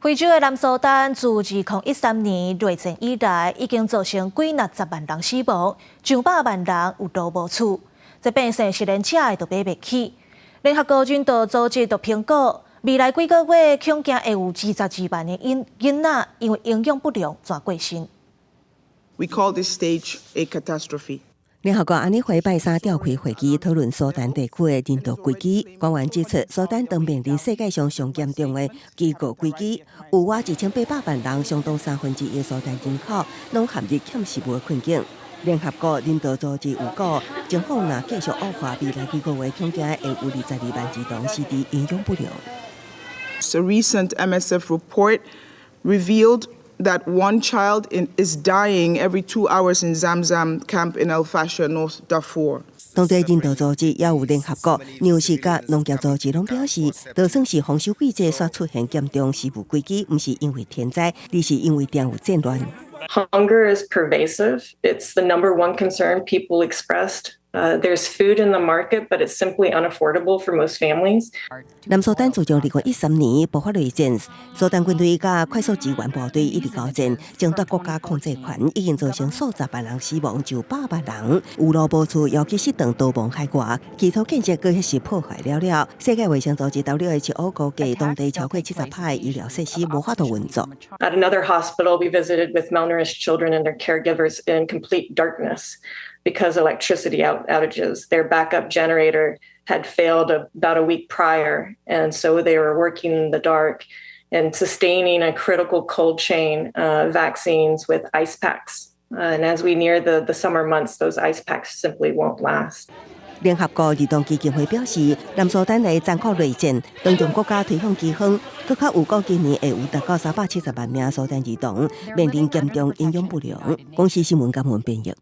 非洲的南蘇丹自2013年內戰以來，已經造成幾若十萬人死亡，上百萬人有路無厝，這變成是連食的都買袂起。聯合國人道組織就評估，未來幾個月恐驚會有22萬的囡仔因為營養不良逝過身。 We call this stage a catastrophe. 聯合國安理會拜三召開會議，討論蘇丹地區的人道危機。官員指出，蘇丹當面臨世界上上嚴重的飢餓危機，有倚1800萬人，相當三分之一蘇丹人口，攏陷入欠食物的困境。聯合國人道組織預估，情況若繼續惡化，未來幾個月恐驚會有22萬兒童死佇營養不良。 A recent MSF report revealed that one child is dying every 2 hours in Zamzam camp in El Fasher, North Darfur. 當地人道組織也有聯合國糧食佮農業組織攏表示，就算是豐收季節，煞出現嚴重食物危機，毋是因為天災，而是因為定有戰亂。 Hunger is pervasive. It's the number one concern people expressed. There's food in the market, but it's simply unaffordable for most families. 南蘇丹自從2013年爆發內戰，蘇丹軍隊佮快速支援部隊一直交戰，爭奪國家控制權，已經造成數十萬人死亡，上百萬人有路無厝，尤其是當逃亡海外，基礎建設閣是破壞了了。世界衛生組織 WHO 估計，當地超過70%醫療設施無法度運作。 At another hospital, we visited with malnourished children and their caregivers in complete darkness because electricity outages. Their backup generator had failed about a week prior, and so they were working in the dark and sustaining a critical cold chain vaccines with ice packs. And as we near the summer months, those ice packs simply won't last. 聯合國兒童基金會表示，南蘇丹的殘酷內戰，當中國家推向饑荒，閣較預估今年會有達到370萬名蘇丹兒童面臨嚴重營養不良。公視新聞監文編譯。